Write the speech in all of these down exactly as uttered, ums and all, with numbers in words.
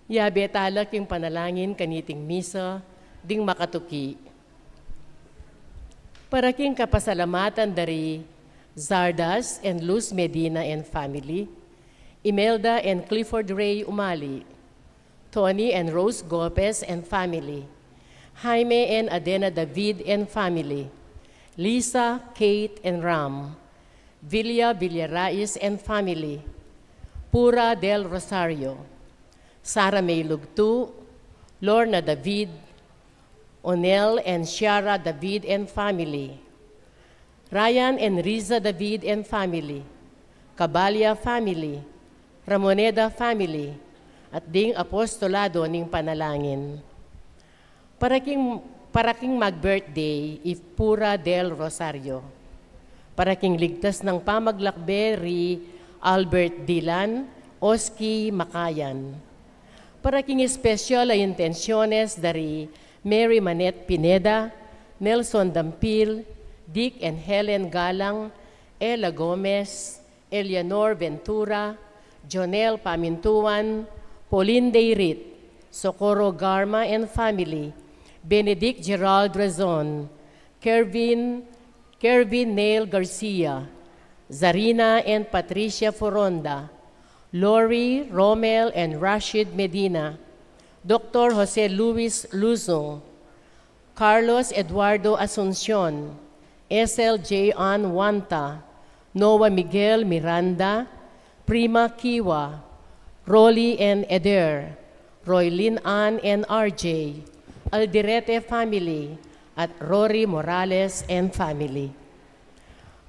Yabe tala king panalangin kaniting misa ding makatuki. Para king kapasalamatan dari Zardas and Luz Medina and family, Imelda and Clifford Ray Umali, Tony and Rose Gomez and family, Jaime and Adena David and family, Lisa, Kate, and Ram, Villa Villarais and family, Pura del Rosario, Sara May Lugtu, Lorna David, Onel and Shara David and family, Ryan and Riza David and family, Cabalia family, Ramoneda family, at ding apostolado ning panalangin. Para king, para king mag-birthday, i Pura del Rosario. Para king ligtas nang pamaglakbe ri Albert Dilan, Oski Makayan. Para king espesyal a intensyones dari Mary Manette Pineda, Nelson Dampil, Dick and Helen Galang, Ella Gomez, Eleanor Ventura, Jonel Pamintuan, Pauline Deirit, Socorro Garma and family, Benedict Gerald Rezon, Kervin, Kervin Neil Garcia, Zarina and Patricia Foronda, Lori, Romel and Rashid Medina, Doctor Jose Luis Luzon, Carlos Eduardo Asuncion, S L J Ann Wanta, Noah Miguel Miranda, Prima Kiwa, Rolly and Eder, Roylin Ann and R J, Alderete family, at Rory Morales and family.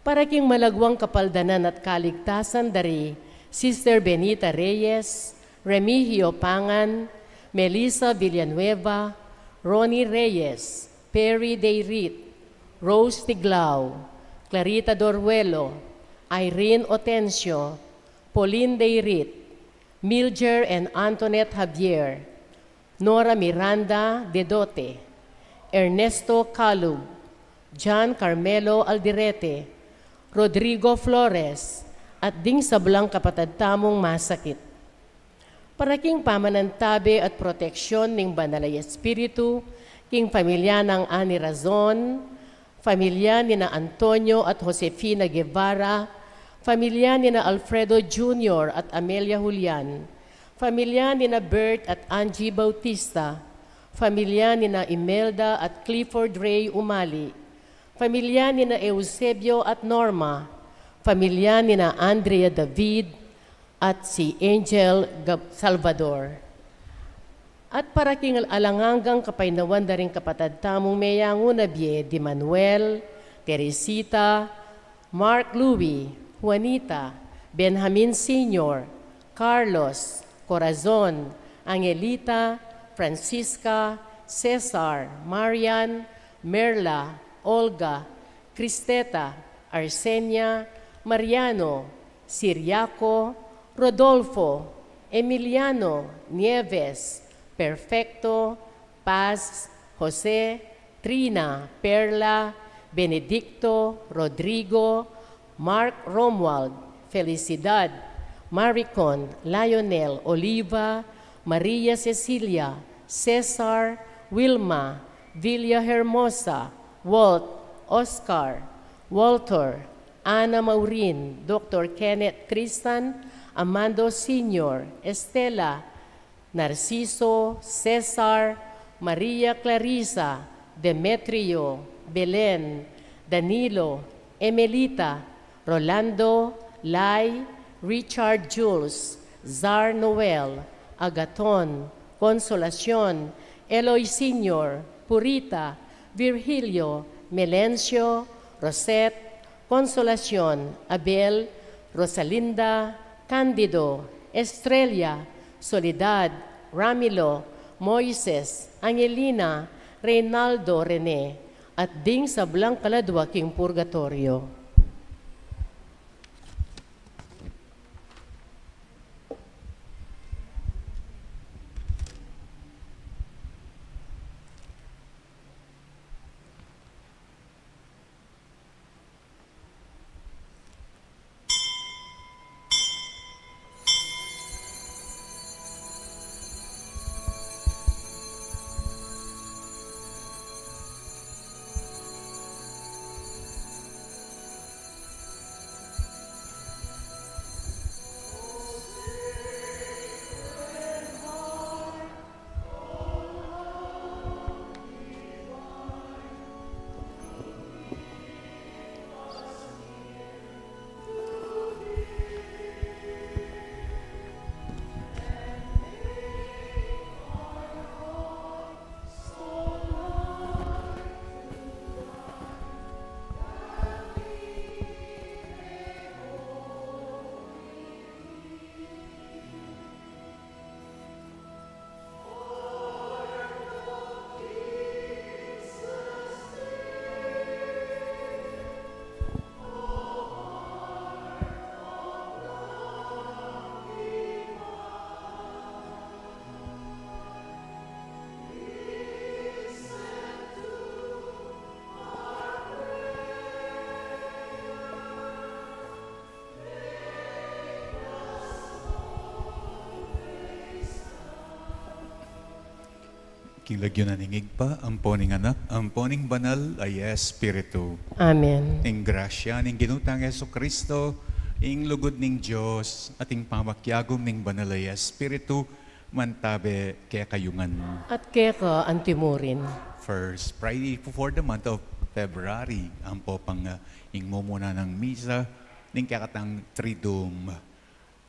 Para king malagwang kapaldanan at kaligtasan dari Sister Benita Reyes, Remigio Pangan, Melissa Villanueva, Ronnie Reyes, Perry Deirit, Rose Tiglao, Clarita Doruelo, Irene Otencio, Pauline Deirit, Milger and Antoinette Javier, Nora Miranda Dedote, Ernesto Calub, John Carmelo Alderete, Rodrigo Flores, at ding sablang kapatad tamung masakit. Para king pamanantabe at proteksyon ning Banal a Espiritu, king pamilya nang Ani Razon, pamilya nina Antonio at Josefina Guevara, pamilya nina Alfredo Junior at Amelia Julian, pamilya nina Bert at Angie Bautista, pamilya nina Imelda at Clifford Ray Umali, pamilya nina Eusebio at Norma, pamilya nina Andrea David, at si Angel Gab-, Salvador. At para king alang anggang kapaynawan da ring kapatad tamung meyangu na bie di Manuel, Teresita, Mark Louis, Juanita, Benjamin Senior, Carlos, Corazon, Angelita, Francisca, Cesar, Marian, Merla, Olga, Cristeta, Arsenia, Mariano, Siriaco, Rodolfo, Emiliano, Nieves, Perfecto, Paz, Jose, Trina, Perla, Benedicto, Rodrigo, Mark, Romuald, Felicidad, Maricon, Lionel, Oliva, Maria Cecilia, Cesar, Wilma, Villa Hermosa, Walt, Oscar, Walter, Ana Maureen, Doctor Kenneth, Tristan, Amando Senior, Estela, Narciso, Cesar, Maria Clarissa, Demetrio, Belen, Danilo, Emelita, Rolando, Lai, Richard, Jules, Zar, Noel, Agaton, Consolacion, Eloy Senior, Purita, Virgilio, Melencio, Rosette, Consolacion, Abel, Rosalinda, Candido, Estrella, Soledad, Ramilo, Moises, Angelina, Reynaldo, Rene, at ding sablang kaladwa king purgatorio. King lagyu na ning Ibpa, ampo ning Anak, ampo ning Banal a Espiritu. Amen. Ing grasya ning Ginu tang Jesucristo, ing lugud ning Dios, at ing pamakiagum ning Banal a Espiritu, mantabe kekayu ngan. At keka antimurin. First Friday before the month of February, ampo pang, ah, ing mumuna nang misa, ning kekatang Triduum.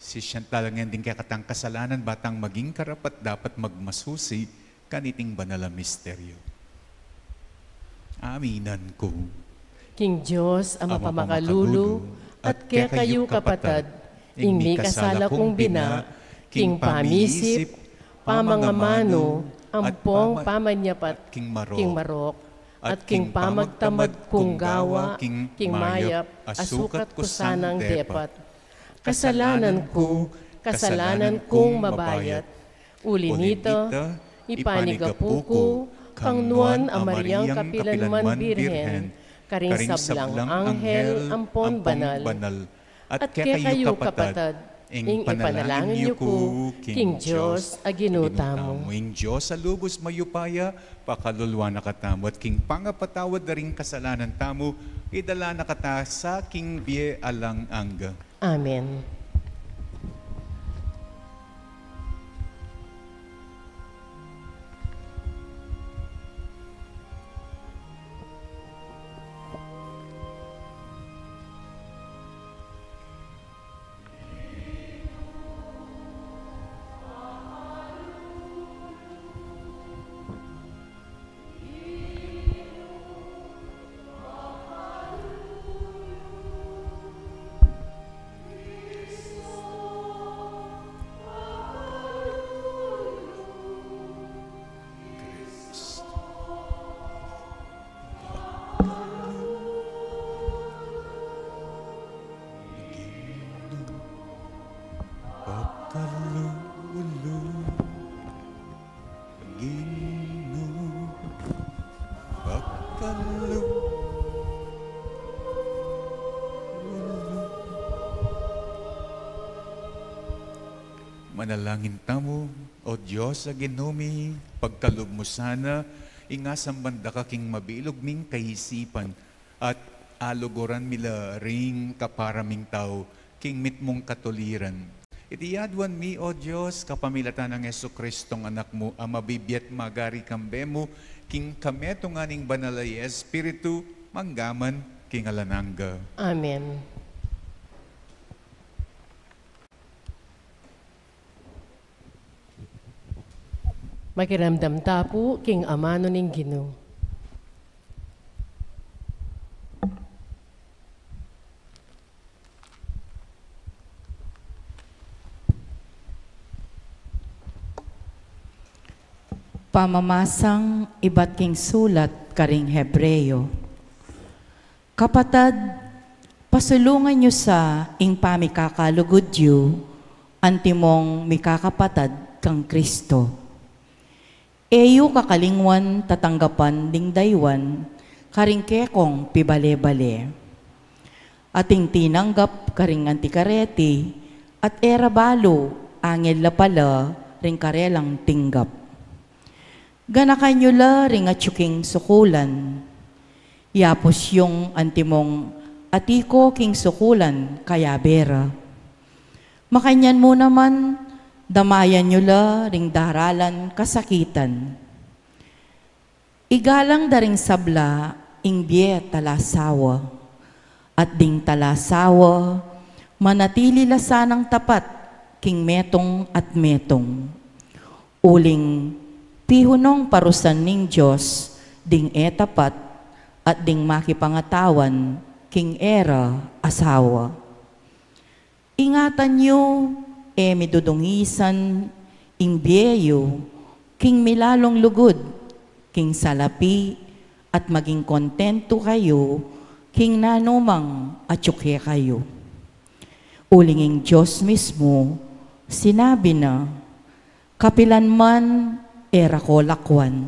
Sisian tala ngan ding kekatang kasalanan, ba tang maging karapat-dapat magmasusi kaniting banal a misteryo. Aminan ku. King Dios a mapamakalulu, at kekayu kapatad, ing mikasala kung bina, king pamiisip, pamangamanu, ampong pamanyapat, king marok, at king pamagtamad kung gawa, king mayap a sukat ku sanang depat. Kasalanan ku, kasalanan kung mabayat. Uli nita, ipanigapu ku kang Nuan a Mariang kapilanman Birhen, karing sablang anghel ampon banal, at kekayu kapatad, ing ipanalangin yu ku king Dios a Ginu tamu. Ing Dios a lubus mayupaya, pakaluluan na katamu, at king pangapatawad da ring kasalanan tamu, idala na kata sa king bie alang angga. Amen. Ginu, pagkalub-, manalangin tamu. O Dios a Ginu mi, pagkalub mu sana ing asamban da ka king mabilug ming kaisipan, at aluguran mi la ring kapara ming tau king mitmung katuliran. Iti aduan mi, O Dios, kapamilatan nang Jesucristong Anak mu, a mabibie at magari kambe mu, king kametungan ning Banal a Espiritu, mangga man king alang angga. Amen. Makiramdam ta pu king amanu ning Ginu. Pamamasang ibat king sulat karing Hebreo. Kapatad, pasulungan yu sa ing pamikakalugud yu, antimong mikakapatad kang Kristo. E yu kakalingwan tatanggapan ding daywan karing kekong pibale-bale. Ating tinanggap karing anti kareti, at e ra balu angel la pala ring karelang tinggap. Ganakan yu la ring atyu king sukulan. Yapus yung antimong ati ko king sukulan kayabe ra. Makanyan mu naman, damayan yu la ring daralan kasakitan. Igalang da ring sabla ing bie talasawa, at ding talasawa manatili la sanang tapat king metung at metung. Uling pihunong parusan ning Dios ding e tapat at ding makipangatawan king e ra asawa. Ingatan yu, e mi dudungisan ing bie yu king milalung lugud, king salapi, at maging kontentu kayu king nanumang atyu kekayu. Uling ing Dios mismu, sinabi na, "Kapilan man e ra ko lakwan,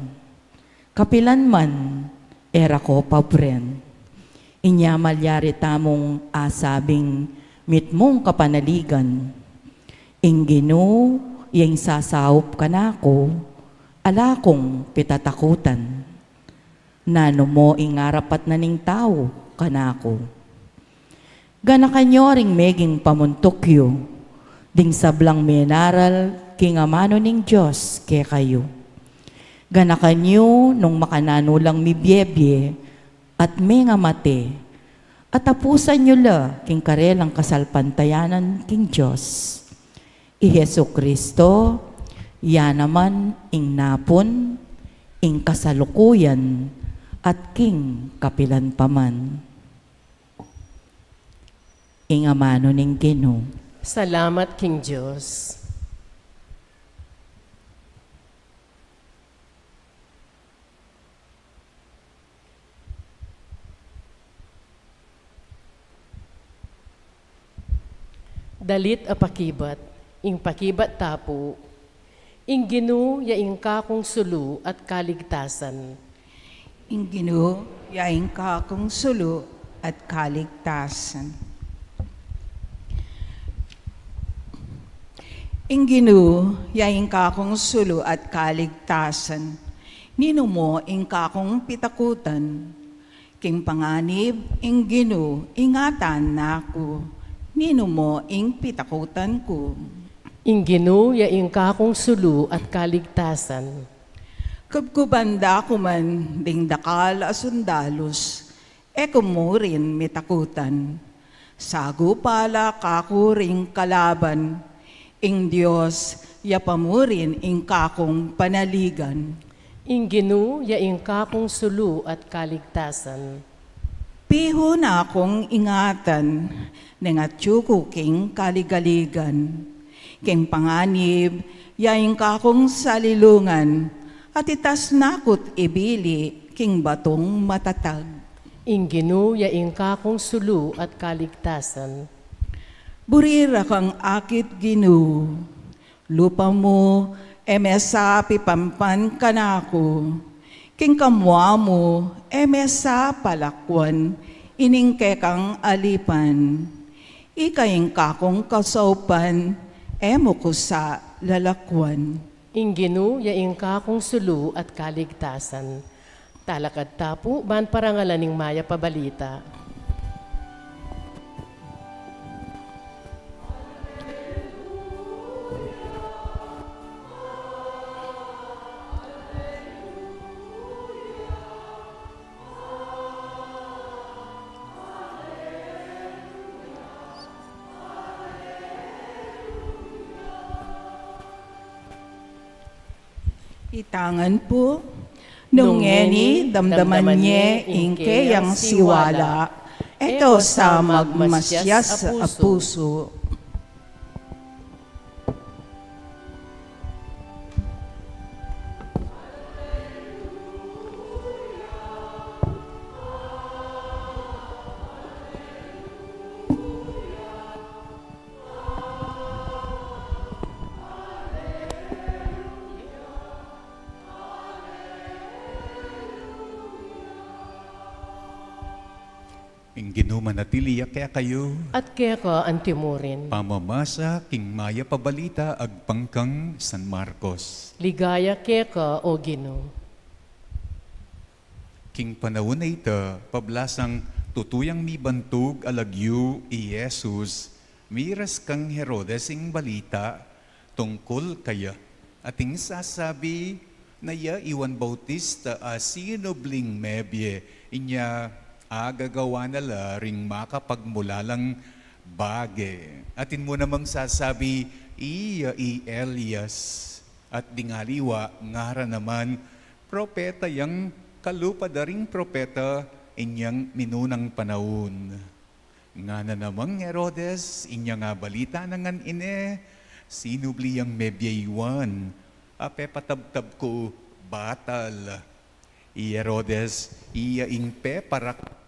kapilan man e ra ko pabren." Inya malyari tamung asabing mitmung kapanaligan, "Ing Ginu ya ing sasaup kanaku, Ala kung pitatakutan. Nanu mo ing arapat na ning tau kanaku? Ganakan yu ring meging pamuntuk yu ding sablang menaral king amanu ning Dios kekayu. Ganakan yu nung makananu lang mibiebie at mengamate, at apusan yu la king karelang kasalpantayanan king Dios. I Jesucristo, ya naman ing napun, ing kasalukuyan, at king kapilan pa man. Ing amanu ning Ginu. Salamat king Dios. Dalit a pakibat, ing pakibat tapu. Ing Ginu ya ing kakung sulu at kaligtasan. Ing Ginu ya ing kakung sulu at kaligtasan. Ing Ginu ya ing kakung sulu at kaligtasan. Ninu mo ing kakung pitakutan? King panganib, ing Ginu, ingatan na ku. Ninu mo ing pitakutan ku? Ing Ginu ya ing kakung sulu at kaligtasan. Kubkuban da ku man ding dakal a sundalus, e ku mu rin mitakutan. Sagupa la kaku ring kalaban, ing Dios ya pa mu rin ing kakung panaligan. Ing Ginu ya ing kakung sulu at kaligtasan. Pihu na kung ingatan, neng atyu ku king kaligaligan. King panganib, ya ing kakung salilungan, at itas na ku't ibili king batung matatag. Ing Ginu ya ing kakung sulu at kaligtasan. Buri ra kang akit, Ginu. Lupa mu, e me sa pipampan kanaku. King kamua mu, e me sa palakwan ining kekang alipan. Ika ing kakung kasaupan, e mu ku sa lalakwan. Ing Ginu ya ing kakung sulu at kaligtasan. Talakad ta pu ban parangalan ing mayap a balita. Itangan pu, nung ngeni damdaman nye ing keyang siwala, e ko sa magmasias a pusu. Ing Ginu manatili ya kekayu. At keka antimurin. Pamamasa king mayap a balita agpang kang San Marcos. Ligaya keka, o Ginu. King panaun a ita, pablasang tutu yang mibantug a lagyu i Jesus, miras kang Herodes ing balita tungkul kaya. Ating sasabi na ya i Juan Bautista a sinubling mebie, inya agagawa na la ring makapagmulalang bage. Atin mu namang sasabi, iya i Elias. At ding aliwa, ngara naman, propeta yang kalupa da ring propeta inyang minunang panaun. Ngana namang Herodes, inyang abalita na ngan ine, sinubli yang mebie i Juan, a pepatabtab ku batal. I Herodes, iya ing peparak-,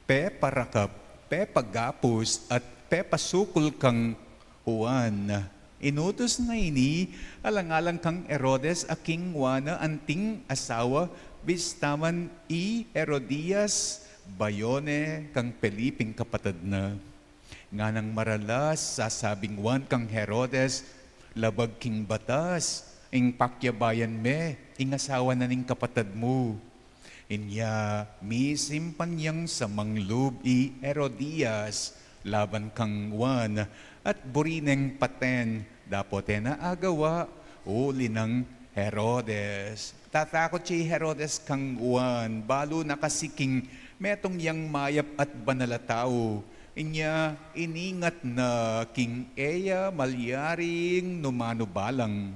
peparakap, pepagapus, at pepasukul kang Juan. Inutus na ini alang-alang kang Herodes a king Juana anting asawa, bistaman i Herodias, bayu ne kang Felipeng kapatad na. Nganang maralas sasabing Juan kang Herodes, labag king batas, Ing pakyabayan me, ing asawa na ning kapatad mu. Inya misimpan yang samanglub i Herodias laban kang Juan, at buri neng paten, dapot e na agawa uli nang Herodes. Tatakut ya i Herodes kang Juan, balu na kasi king metung yang mayap at banal a tau. Inya iningat na king e ya malyaring numanu balang.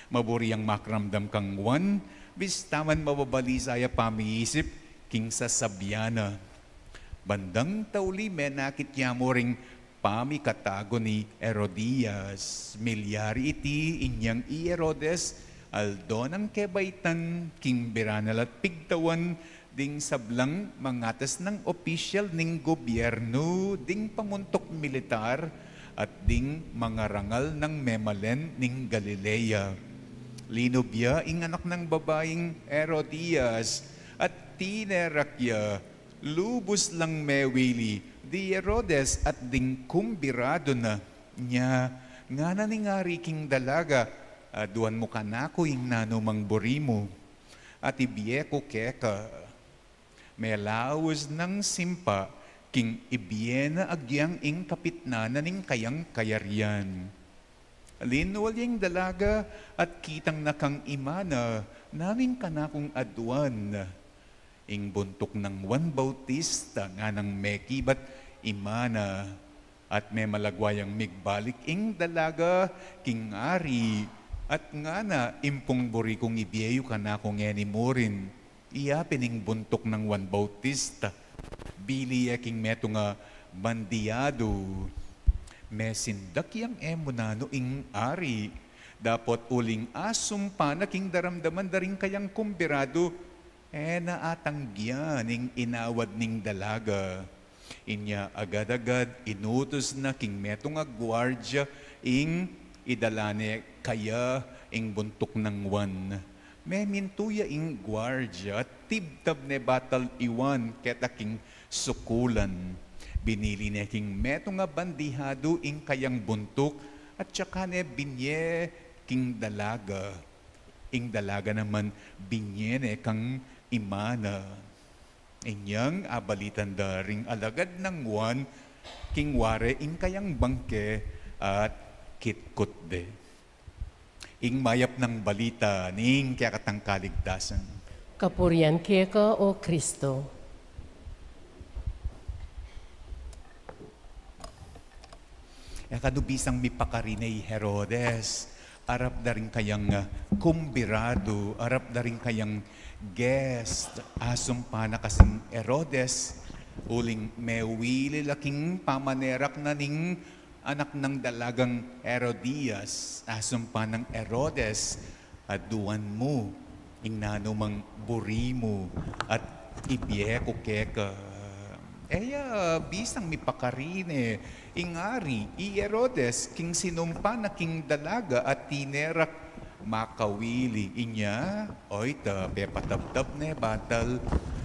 Maburi yang makaramdam kang Juan, bista man mababalisa ya pamiisip king sasabian na. Bandang tauli menakit ya mu ring pamikatago ni Herodias. Milyari iti inyang i Herodes, aldo nang kebaitan king biranal at pigtawan ding sablang mangatas nang opisyal ning gobyernu, ding pamuntuk militar, at ding mangarangal nang memalen ning Galilea. Linub ya ing anak nang babaing Herodias, at tinerak ya, lubus lang mewili di Herodes at ding kumbiradu na. Nya ngana ning ari king dalaga, "Aduan mu kanaku ing nanumang buri mu, at ibie ku keka." Melaus nang simpa king ibie na agyang ing kapitnan na ning kayang kayarian. Linwal ya ing dalaga at kitang na kang ima na, "Nanu ing kanakung aduan?" "Ing buntuk nang Juan Bautista," nganang mekibat ima na. At memalagwa yang migbalik ing dalaga king ari, at ngana, "Impung buri kung ibie yu kanaku ngeni murin." Iya pin ing buntuk nang Juan Bautista. Bili ya king metung a bandihadu. Mesindak yang e mu nanu ing ari, dapot uling asumpa na king daramdaman da ring kayang kumbiradu, e na atanggian ing inawad ning dalaga. Inya agad-agad inutus na king metung a guardia ing idala ne kaya ing buntuk nang Juan. Memintu ya ing guardia, tibtab ne batal i Juan keta king sukulan. Binili ne king metung a bandihadu ing kayang buntuk, at saka ne binye king dalaga. Ing dalaga naman binye ne kang ima na. Inyang abalitan da ring alagad nang Juan king ware ing kayang bangke at kitkut de. Ing mayap nang balita ning kekatang kaligtasan. Kapurian keka, o Kristo. E kanu bisang mipakarine i Herodes, arap da ring kayang, ah, kumbiradu, arap da ring kayang guest, asumpa na kasing Herodes, uling mewili la king pamanerak na ning anak nang dalagang Herodias, asumpa nang Herodes, "Aduan mu ing nanumang buri mu at ibie ku keka." E ya bisang mipakarine ing ari i Herodes king sinumpa na king dalaga at tinerak, makawili. Inya, oyta, pepatabtab ne batal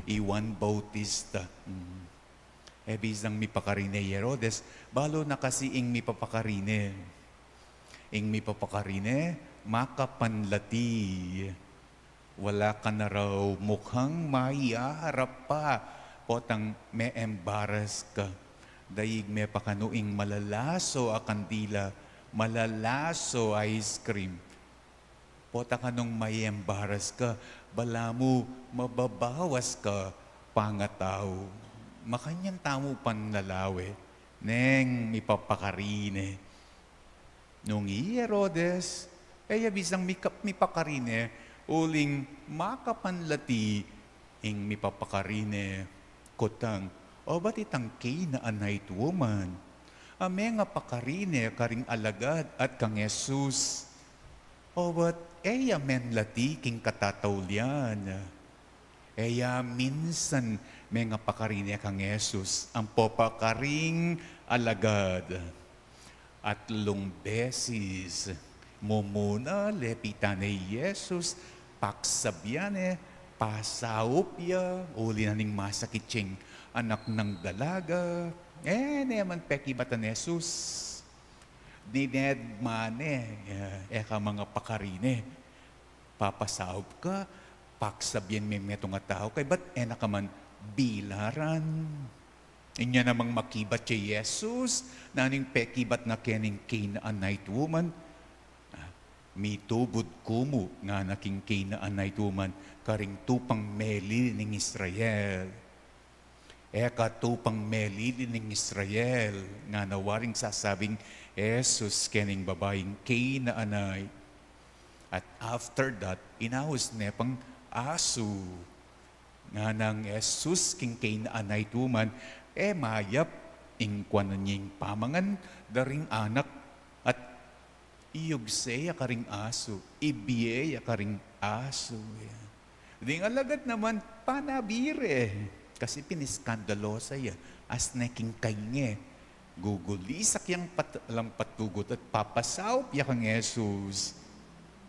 i Juan Bautista. Hmm. E bisang mipakarine i Herodes, balu na kasi ing mipapakarine. Ing mipapakarine, makapanlati. Wala ka na raw mukhang maiharap pa, potang me-embarrass ka. Daig me pa kanu ing malalaso a kandila, malalaso ice cream. Pota kanung mai-embarrass ka, balamu mababawas ka pangatau. Makanyan tamu panlalawe neng mipapakarine. Nung i Herodes, e ya bisang mika-, mipakarine, uling makapanlati ing mipapakarine, kutang, "Obat itang Canaanite woman a mengapakarine karing alagad at kang Jesus? Obat e ya menlati king katataulian?" E ya minsan mengapakarine kang Jesus ampo pa karing alagad. Atlung beses, mumuna lepitan ne i Jesus, paksabian ne, pasaup ya, uli na ning masakit yang anak nang dalaga. E ne man pekibatan Jesus. Dinedman e, e ka manga pakarine. Papasaup ka, paksabyan me metung a tau, kaybat e na ka man bilaran. Inya namang makibat ya i Jesus, nanu ing pekibat na keni ning Canaanite woman? Ah, mitubud ku mu, ngana king Canaanite woman, karing tupang melili ning Israel. E ka tupang melili ning Israel, ngana waring sasabing Jesus kening babaing Canaanite. At after that, inaus ne pang asu. Nganang Jesus king Canaanite woman, e mayap ing kuanan ya ing pamangan da ring anak at iyugse ya karing asu, ibie ya karing asu. Ding alagad naman, panabi re, kasi piniskandalosa ya, asne king kainge. Gugulisak yang pat-, lang patugut at papasaup ya kang Jesus.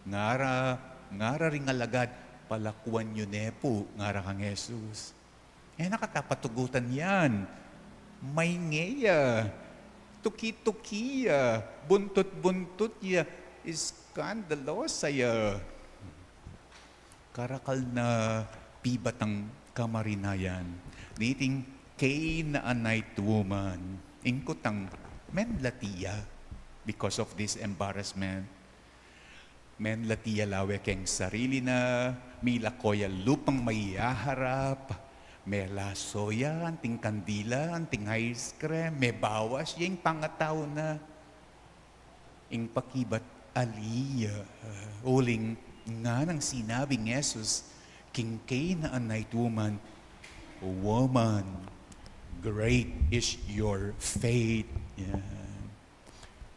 Ngara, ngara ring alagad, palakuan yu ne pu, ngara kang Jesus. E na ka ta patugutan yan. Mainge ya, tuki-tuki ya, buntut-buntut ya, iskandalosa ya. Karakal na pibat ang kamarinayan niting Canaanite woman. Ing kutang, menlati ya because of this embarrassment. Menlati ya lawe keng sarili na, milako ya lupang mayaharap, melaso ya anting kandila, anting ice cream, mebawas ya ing pangatau na. Ing pakibat ali ya, uling nganang sinabing Jesus king Canaanite woman, "Woman, great is your faith." Yan.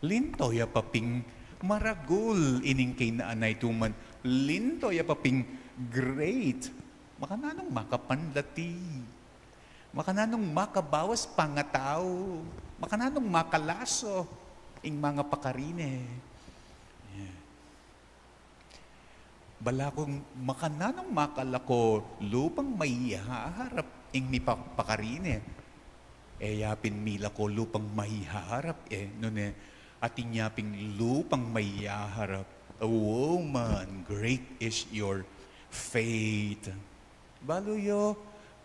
Linto ya pa pin maragul ining Canaanite woman. Linto ya pa pin great. Makananung makapanlati. Makananung makabawas pangatau. Makananung makalaso ing manga pakarine. Yeah. Bala kung makananung makalako lupang maihaharap ing mipapakarine. E ya pin milako lupang maihaharap e, nune atin ya pin lupang maihaharap. A woman, great is your faith. Balu yu,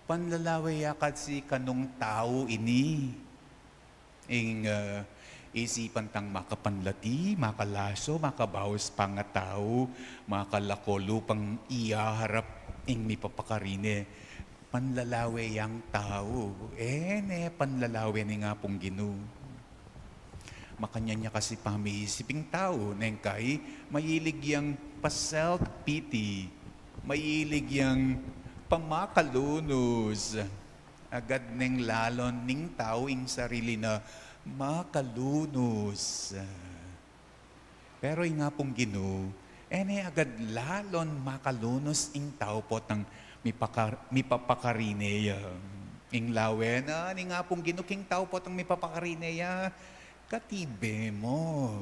panlalawe ya kasi kanung tau ini. Ing, ah, isipan tang makapanlati, makalaso, makabawas pangatau, makalako lupang iyaharap ing mipapakarine. Panlalawe yang tau, e ne panlalawe ning Apung Ginu. Makanyan ya kasi pamiisip ing tau, neng kai, mahilig yang pa-self-pity, mahilig yang pamakalunus. Agad neng lalon ning tau ing sarili na makalunus. Pero ing Apung Ginu, e ne agad lalon makalunus ing tau potang mipakar-, mipapakarine ya. Ing lawe na ning Apung Ginu king tau potang mipapakarine ya, katibe mu,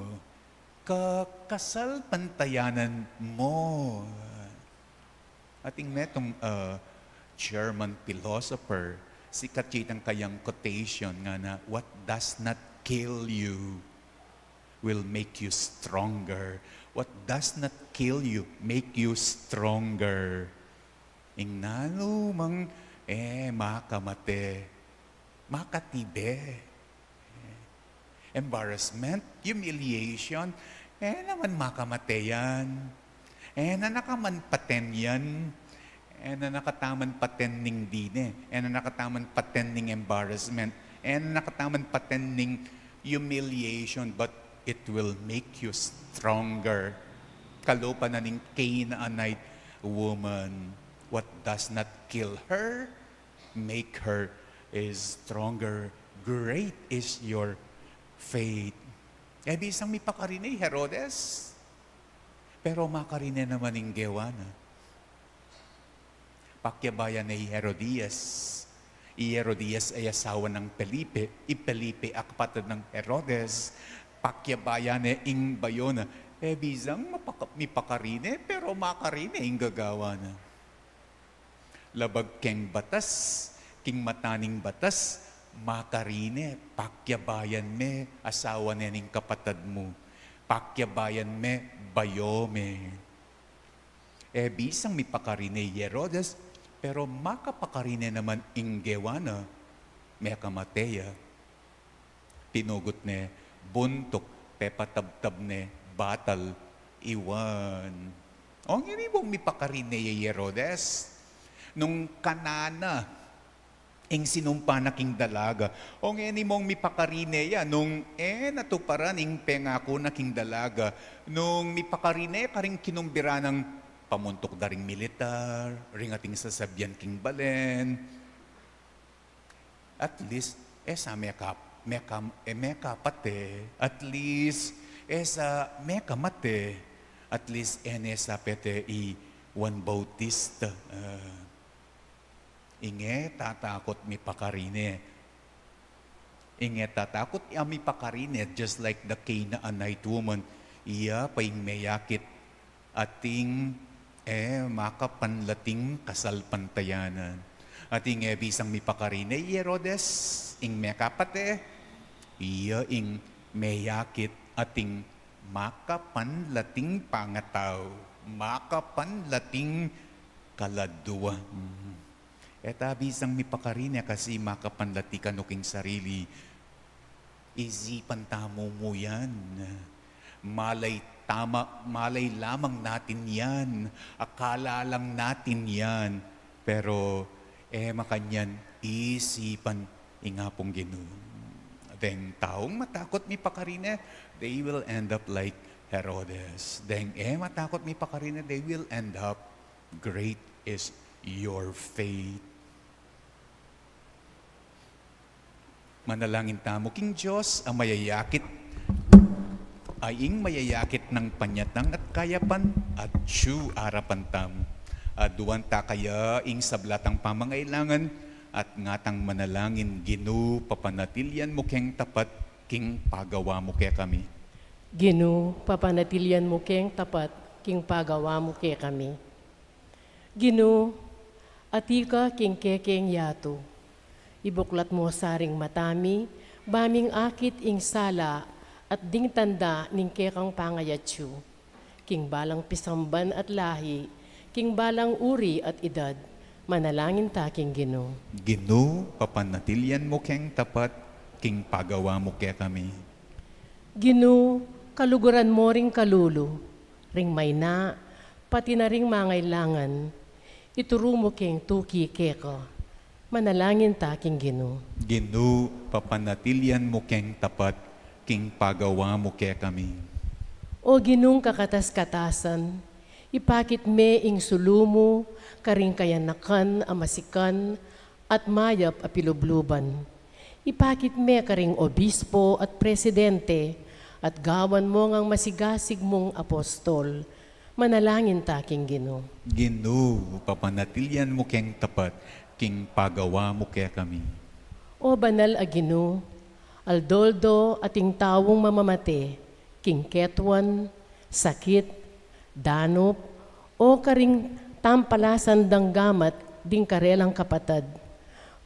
ka-, kasalpantayanan mu. Atin metung, uh, German philosopher, sikat ya itang kayang quotation, ngana, "What does not kill you will make you stronger. What does not kill you, make you stronger." Ing nanumang, e, makamate, makatibe. Embarrassment, humiliation, e naman makamate yan. E na nakaman paten yan. E na nakataman paten ning dine. E na nakataman paten ning embarrassment. E na nakataman paten ning humiliation, but it will make you stronger. Kalupa na ning Canaanite woman, what does not kill her, make her is stronger. Great is your faith. E bisang mipakarine i Herodes, pero makarine naman ing gewa na. Pakyabayan ne i Herodias. I Herodias ay asawa nang Felipe. I Felipe a kapatad nang Herodes. Pakyabayan ne ing bayu na. E bisang mapaka-, mipakarine, pero makarine ing gagawa na. Labag keng batas, king mata ning batas, Makarine, pakyabayan me asawa ne ning kapatad mu. Pakyabayan me bayu me. E bisang mipakarine i Herodes, pero makapakarine naman ing gewa na, mekamate ya. Pinugut ne, buntuk, pepatabtab ne, batal, iwan. O ngeni mung mipakarine i Herodes, nung kanana ing sinumpa na king dalaga. O ngeni mung mipakarine ya, nung e natuparan ing pengaku na king dalaga, nung mipakarine karing kinumbira nang pamuntuk da ring militar, ring ating sasabian king balen. At least, e sa meka, meka, e mekapate. At least, e sa mekamate. At least, e ne sa pete i Juan Bautista. Ah, inge tatakut mipakarine. Inge tatakut ya mipakarine, just like the Canaanite woman. Iya pa ing meyakit ating e makapanlating kasalpantayanan. Ating e bisang mipakarine i Herodes, ing mekapate, iya ing meyakit ating makapanlating pangatau, makapanlating kaladua. Mm. E ta bisang mipakarine kasi makapanlati kanu king sarili. Isipan tamu mu yan. Malay tama, malay lamang natin yan. Akala lang natin yan. Pero, e makanyan, isipan ing Apung Ginu. Deng taung matakut mipakarine, they will end up like Herodes. Deng e matakut mipakarine, they will end up, "Great is your faith." Manalangin tamu king Dios a mayayakit, a ing mayayakit nang panyatang at kayapan, atyu arapan tamu. Aduan ta kaya ing sabla tang pamangailangan, at ngatang manalangin, Ginu, papanatilian mu keng tapat king pagawa mu kekami. Ginu, papanatilian mu keng tapat king pagawa mu kekami. Ginu, atiu ka king kekeng yatu. Ibuklat mu sa ring mata mi, ba ming akit ing sala at ding tanda ning kekang pangayatyu. King balang pisamban at lahi, king balang uri at idad, manalangin ta king Ginu. Ginu, papanatilian mu keng tapat king pagawa mu kekami. Ginu, kaluguran mu ring kalulu, ring maina, pati na ring mangailangan, ituru mu keng tuki keka. Manalangin ta king Ginu. Ginu, papanatilian mu keng tapat king pagawa mu kekami. O Ginung kakatas-katasan, ipakit me ing sulu mu karing kayanakan a masikan at mayap a pilubluban. Ipakit me karing obispo at presidente, at gawan mu ngang masigasig mung apostol. Manalangin ta king Ginu. Ginu, papanatilian mu keng tapat king pagawa mu kekami. O banal a Ginu, aldo-aldo ating taung mamamate king ketuan, sakit, danup, o karing tampalasan dang gamat ding karelang kapatad.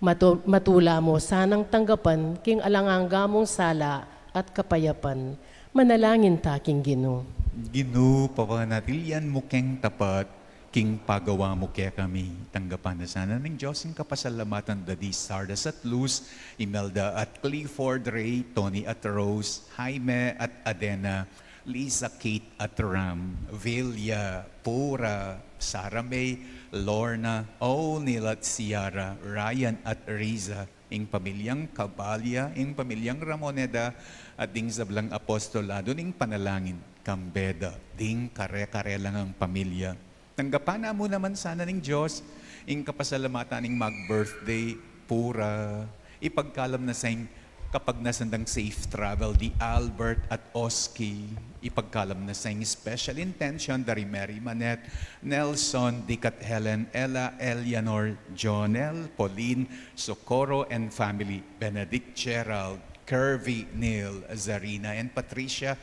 Matu-, matula mu sanang tanggapan king alang angga mung sala at kapayapan. Manalangin ta king Ginu. Ginu, papanatilian mu keng tapat king pagawa mu kekami. Tanggapan na sana ning Dios ing kapasalamatan da di Sardas at Luz, Imelda at Clifford, Ray, Tony at Rose, Jaime at Adena, Lisa, Kate at Ram, Velia, Pura, Sarah May, Lorna, O'Neil at Ciara, Ryan at Riza, ing pamilyang Cabalia, ing pamilyang Ramoneda, at ding sablang apostolado ning panalangin, kambe da ding kare-kare lang a pamilya. Tanggapan na mu naman sana ning Dios ing kapasalamatan ning mag-birthday, Pura. Ipagkalam na sa ing kapagnasan dang safe travel di Albert at Oski. Ipagkalam na sa ing special intention da ri Mary Manette, Nelson, Dick at Helen, Ella, Eleanor, Jonel, Pauline, Socorro and family, Benedict, Gerald, Curvy, Neil, Zarina and Patricia,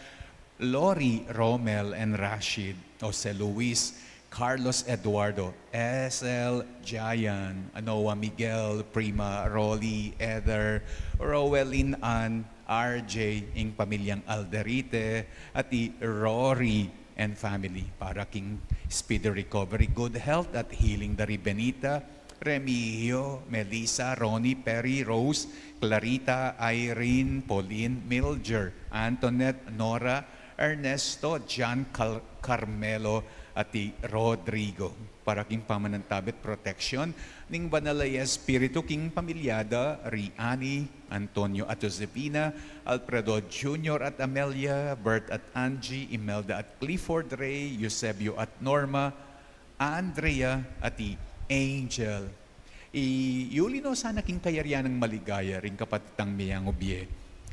Lori, Romel and Rashid, Jose Luis, Carlos Eduardo, S L Jayan, Anoa Miguel, Prima Rolly, Ether, Rowelyn Ann, R J, ing pamilyang Alderite, at i Rory and family, para king speedy recovery, good health at healing da ri Benita, Remigio, Melissa, Ronnie, Perry, Rose, Clarita, Irene, Pauline, Mildred, Antoinette, Nora, Ernesto, John, Cal-, Carmelo, at i Rodrigo. Para king pamanantabe at proteksyon ning Banal a Espiritu king pamilya da ri Annie, Antonio at Josefina, Alfredo Junior at Amelia, Bert at Angie, Imelda at Clifford Ray, Eusebio at Norma, Andrea at i Angel. I-, iuli no sana king kayarian nang maligaya ring kapatitang miyangubie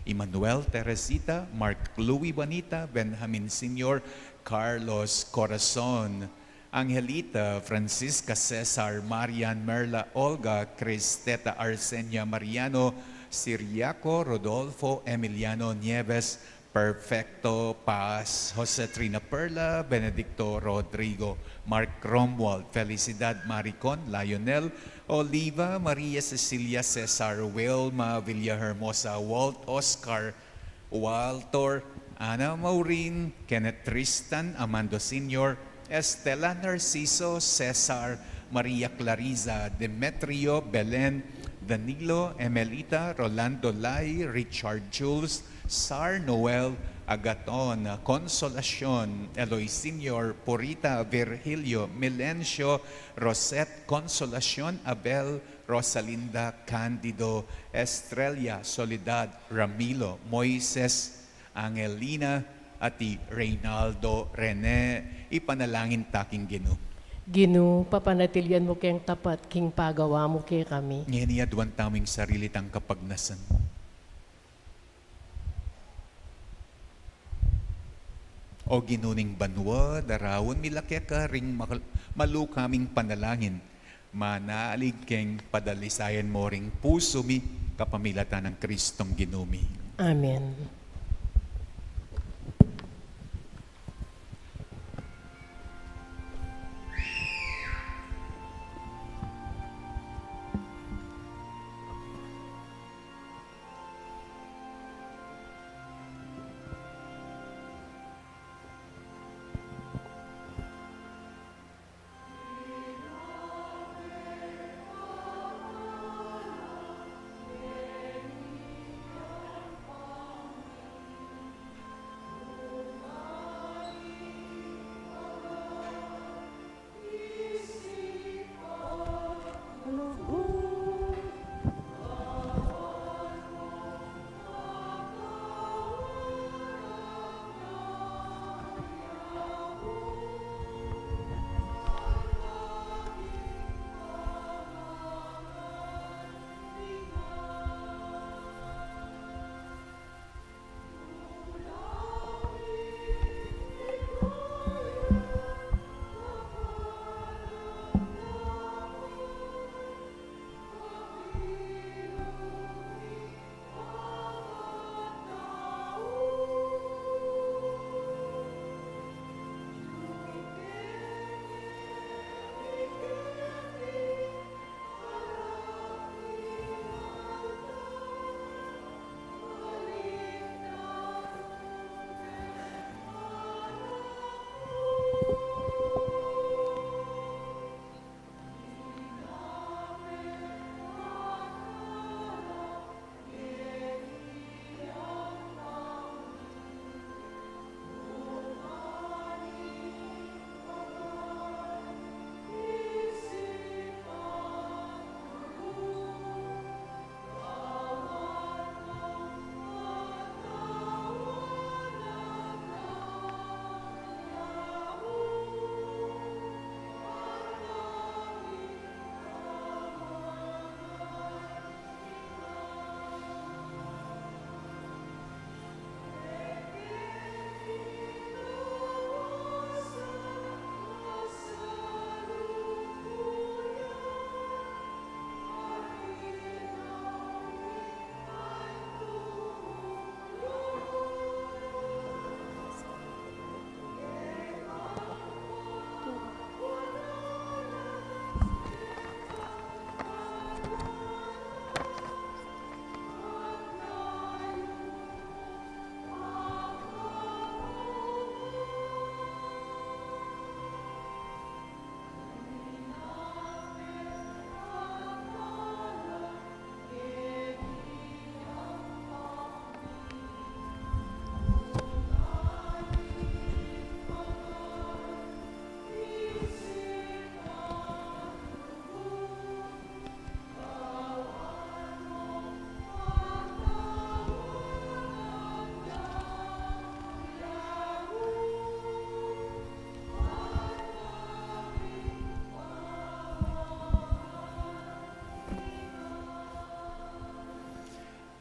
i Manuel, Teresita, Mark, Louie, Banita, Benjamin Senior, Carlos, Corazon, Angelita, Francisca, Cesar, Marian, Merla, Olga, Cristeta, Arsenia, Mariano, Siriaco, Rodolfo, Emiliano, Nieves, Perfecto, Paz, Jose, Trina, Perla, Benedicto, Rodrigo, Mark, Romuald, Felicidad, Maricon, Lionel, Oliva, Maria, Cecilia, Cesar, Wilma, Villahermosa, Walt, Oscar, Walter, Ana, Maureen, Kenneth, Tristan, Amando Senior, Estela, Narciso, Cesar, Maria Clarisa, Demetrio, Belen, Danilo, Emelita, Rolando, Lai, Richard, Jules, Sar, Noel, Agaton, Consolacion, Eloy Senior, Purita, Virgilio, Milencio, Rosette, Consolacion, Abel, Rosalinda, Candido, Estrella, Soledad, Ramilo, Moises, Angelina, at i Reynaldo, Rene. Ipanalangin ta king Ginu. Ginu, papanatilian mu keng tapat king pagawa mu kekami. Ngeni aduan tamu ing sarili tang kapagnasan. O Ginu ning banua, daraun mi la keka ring mal-, malu kaming panalangin. Manalig keng padalisayan mo ring pusu mi, kapamilatan nang Kristong Ginu mi. Amen.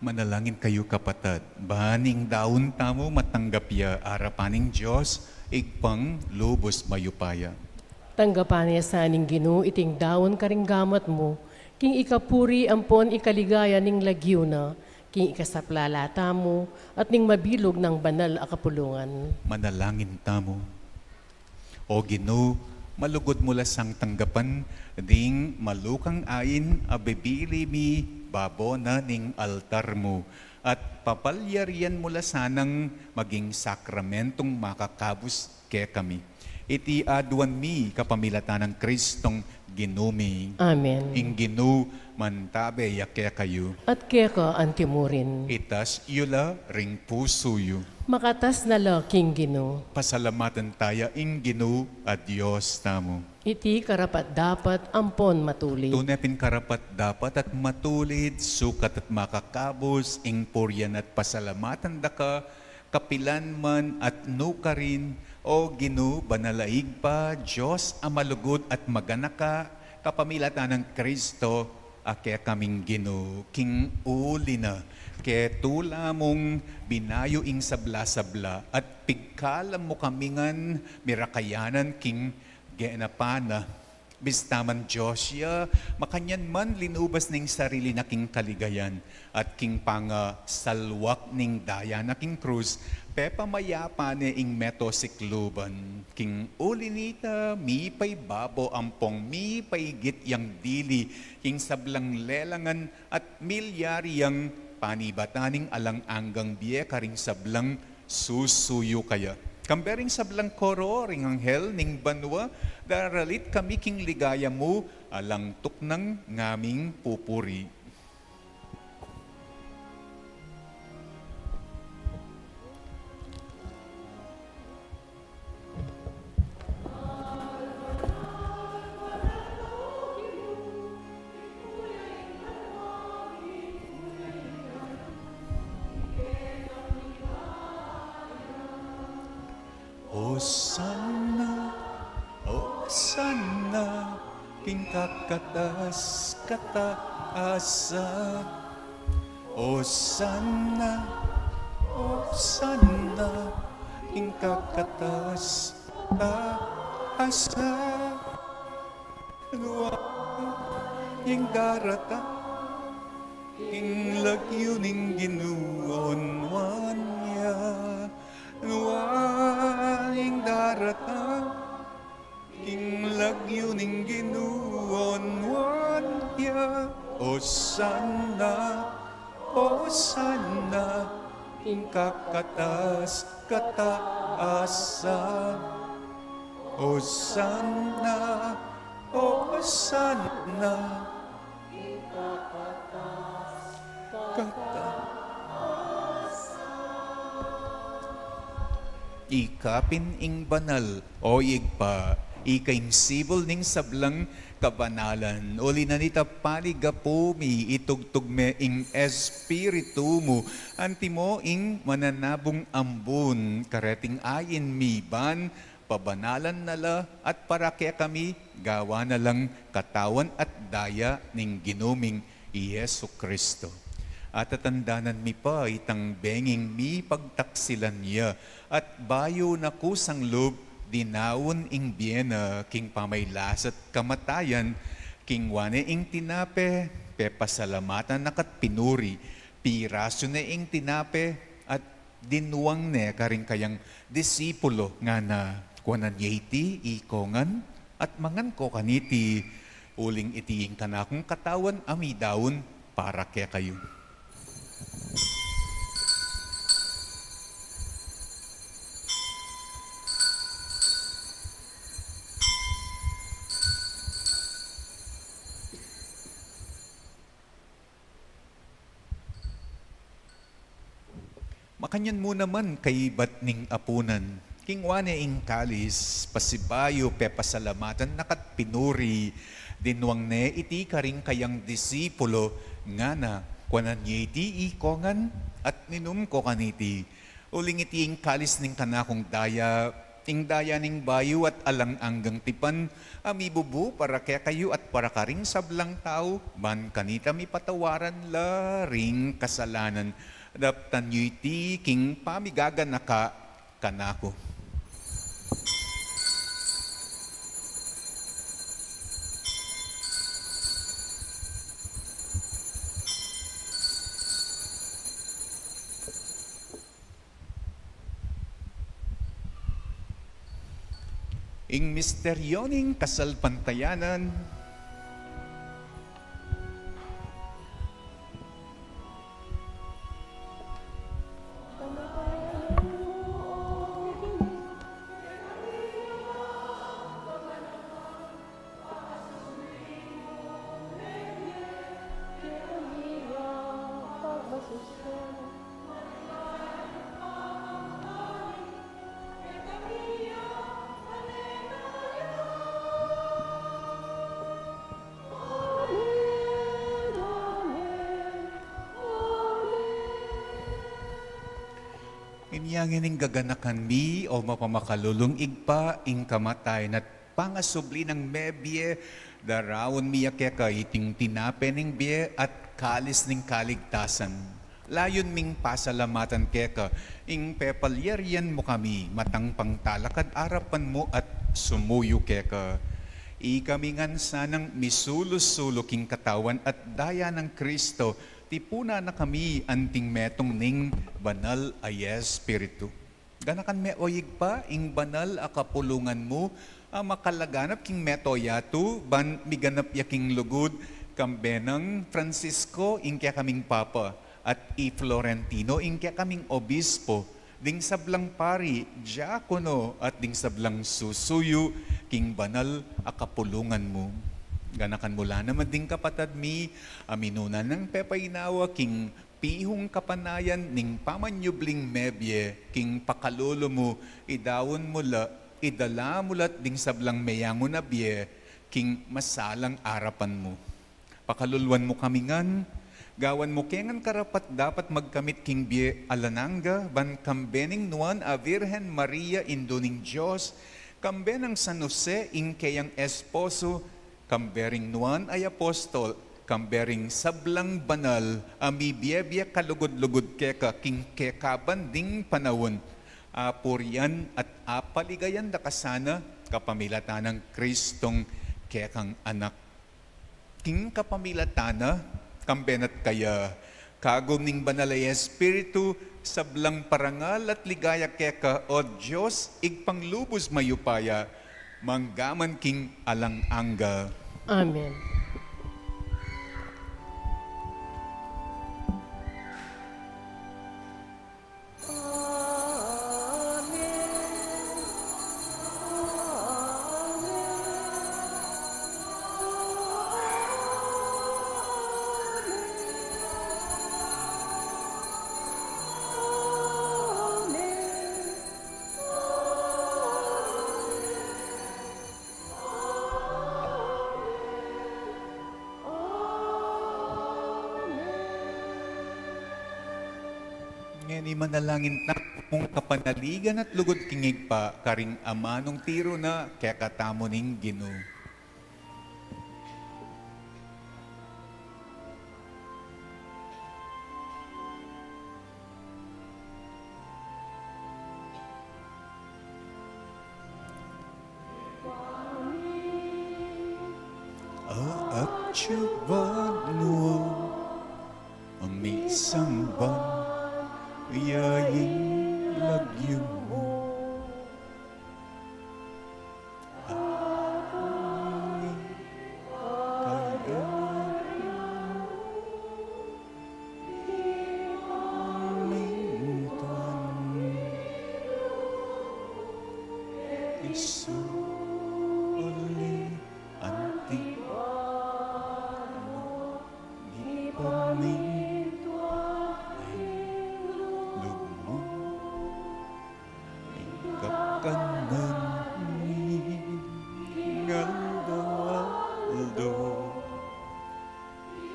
Manalangin kayu, kapatad, ban ing daun tamu matanggap ya arapan ning Dios, Ibpang lubus mayupaya. Tanggapan na sa ning Ginu iting daun karing gamat mu, king ikapuri ampon ikaligaya ning lagyu na, king ikasaplala tamu, at ning mabilug nang banal a kapulungan. Manalangin tamu. O Ginu, malugud mu la sang tanggapan ding malukang ain a bibili mi babo na ning altar mu, at papalyarian mu la sanang maging sakramentong makakabus kekami. Iti aduan mi kapamilatan nang Kristong Ginu mi. Amen. Ing Ginu mantabe ya kekayu. At keka antimurin. Itas yu la ring pusu yu. Makatas na la king Ginu. Pasalamatan taya ing Ginu a Dios tamu. Iti karapat-dapat ampon matulid. Tune pin karapat-dapat at matulid, sukat at makakabus, ing purian at pasalamatan da ka, kapilan man at nukarin, O Ginu, banal a Ibpa, Dios a malugud at maganaka, kapamilatan nang Kristo, a kekaming Ginu, king uli na, ketula mung binayu ing sabla-sabla, at pigkalam mu kami ngan mirakayanan king genapan na. Bista man Dios ya, makanyan man linubas na ing sarili na king kaligayan, at king pangasalwak ning daya na king krus, pepamayapa ne ing meto sikluban. King uli nita, mipaibabo ampong mipaigit yang dili king sablang lelangan at milyari yang panibatan ning alang anggang bie karing sablang susuyu kaya. Kambe ring sablang koro ring anghel ning banua, daralit kami king ligaya mu, alang tuknang ngaming pupuri. Hosanna, Hosanna, king kakatas-katasan. Hosanna, Hosanna, king kakatas-katasan. Nuan yang daratang king lagyu ning Ginu, nuan ya. Nuan yang daratang king lagyu ning Ginu, nuan ya. Hosanna, Hosanna, king kakatas-katasan. Hosanna, Hosanna, king kakatas-katasan. Ika pin ing banal, O Ibpa, ika ing sibul ning sablang kabanalan. Uli na nita, paligapu mi, itugtug me ing Espiritu mu, antimo ing mananabung ambun, kareting ain mi ban pabanalan na la at para kekami gawan na lang katawan at daya ning Ginu ming i Jesu Kristo. Atatandanan mi pa itang benging mipagtaksilan ya, at bayu na kusang lub dinaun ing bie na king pamailas at kamatayan, kingwa ne ing tinape, pepasalamatan na ka't pinuri, pirasu ne ing tinape, at dinwang ne karing kayang disipulo, ngana, kuanan ye iti ikong ngan, at mangan ko kaniti, uling iti ing kanakung katawan a midaun para kekayu. Makanyan mu naman kaybat ning apunan, kingwa ne ing kalis, pasibayu pepasalamatan na ka't pinuri, dinwang ne iti karing kayang disipulo, ngana, kuanan ye iti ikong ngan, at minum ko kaniti, uling iti ing kalis ning kanakung daya, ing daya ning bayu at alang anggang tipan, a mibubu para kekayu at para karing sablang tau, ban kanita mipatawaran la ring kasalanan. Daptan yu iti king pamigaganaka kanaku. Ing misteryo ning kasalpantayanan. Inya ngeni gaganakan mi, o mapamakalulung Ibpa, ing kamatayan at pangasubli nang mebie, daraun mi ya keka iting tinape ning bie at kalis ning kaligtasan. Layun ming pasalamatan keka ing pepalyarian mu kami matang pangtalakad arapan mu at sumuyu keka. Ikami ngan sanang misulu-sulu king katawan at daya nang Kristo, tipunan na kami anting metung ning Banal a Espiritu. Ganakan me, o Ibpa, ing banal a kapulungan mu, a makalaganap king mabilug a yatu, ban miganap ya king lugud, kambe nang Francisco, ing kekaming Papa, at i Florentino, ing kekaming Obispo, ding sablang pari, diakono, at ding sablang susuyu, king banal a kapulungan mu. Ganakan mu la naman ding kapatad mi, a minuna nang pepainawa, king pihung kapanayan ning pamanyubling mebie, king pakalulu mu, idaun mu la, idala mu la ding sablang meyangu na bie, king masalang arapan mu. Pakaluluan mu kami ngan, gawan mu ke ngan karapat-dapat magkamit king bie alang angga, ban kambe ning Nuan a Virgen Maria, Indu ning Dios, kambe nang San Jose, ing keyang esposo, kambe ring nuan a apostol, kambe ring sablang banal, a mibie-bie kalugud-lugud keka king kekaban ding panaun, apurian at apaligayan da ka sana, kapamilatan nang Kristong kekang Anak. King kapamilatan na, kambe na't kaya, kagum ning Banal a Espiritu, sablang parangal at ligaya keka, O Dios, Ibpang lubus mayupaya, mangga man king alang angga. Amen. Ngeni manalangin tamu mung kapanaligan at lugud king Ibpa, karing amanung tiru na kekatamu ning Ginu. Atyu banua, misamban ya ing lagyu mu. Atin ing kayarian mu, mipamintuan king sulip anti banua, mipamintuan ing lub mu. Ing kakanan mi king aldo-aldo,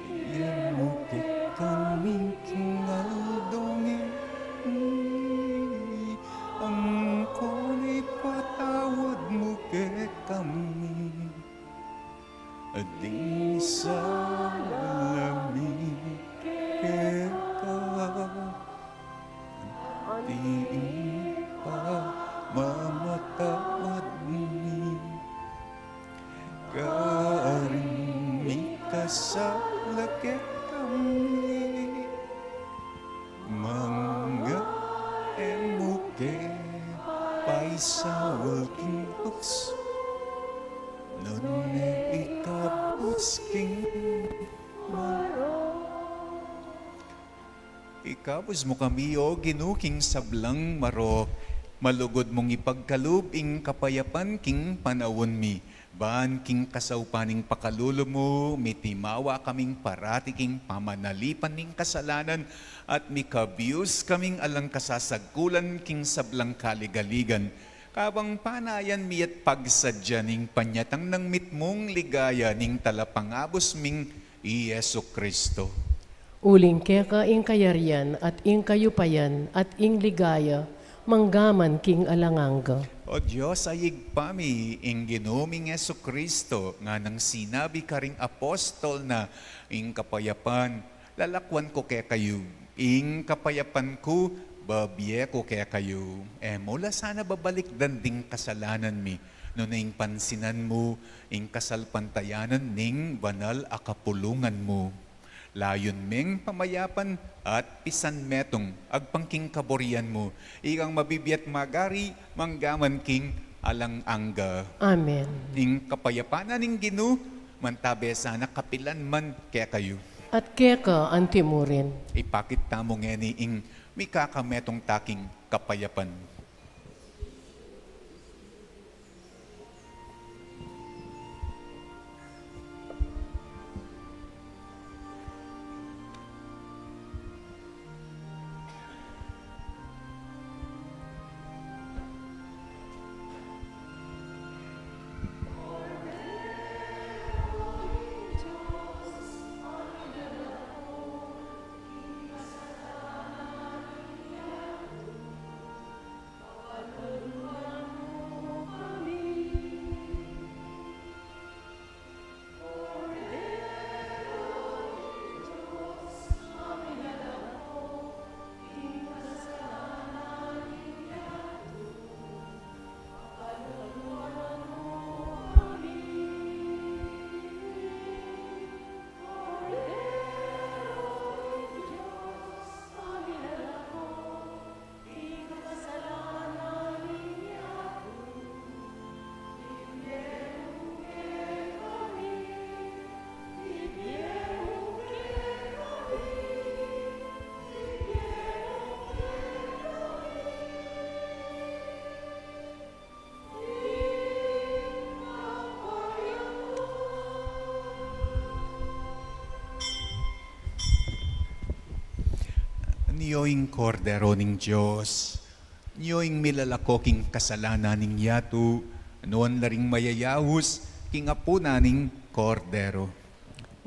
ibie mu kekami king aldo ngeni, ampo lipat Ding sala mi keka, anti ing pamamatawad mi, karin mikasala kekami. Manga e mu ke paisaul king tuksu, nune ikabus king marok. Ikabus mu kami, O Ginu, king sablang marok. Malugud mung ipagkalub ing kapayapan king panaun mi. Ban king kasaupan ning pakalulu mu, mitimawa kaming parati king pamanalipan ning kasalanan, at mikabius kaming alang kasasagkulan king sablang kaligaligan. Kabang panayan mi at pagsadya ning panyatang nang mitmung ligaya ning talapangabus ming i Jesu Cristo. Uling keka ing kayarian, at ing kayupayan, at ing ligaya, manggaman king alang angga. O Dios a Ibpa mi, ing Ginu ming Jesu Cristo, nganang sinabi karing apostol na, ing kapayapan lalakwan ku kekayu, ing kapayapan ku bibie ku kekayu. E mu la sana babalikdan ding kasalanan mi, nune ing pansinan mu ing kasalpantayanan ning banal a kapulungan mu. Layun meng pamayapan at pisan metung agpang king kaburian mu, ikang mabibie at magari manggaman king alang angga. Amen. Ing kapayapan na ning Ginu mantabe sana kapilan man kekayu. At keka anti murin. Ipakit tamu ngeni ing mikakametung ta king kapayapan. Nyo ing Kordero ning Dios, nyo ing milalako king kasalanan ning yatu, nuan la ring mayayaus king apunan ning Kordero.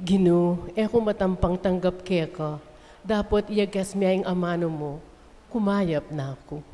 Ginu, e ku matampang tanggap keka, dapot iyagas me ing amanu mu, kumayap na ku.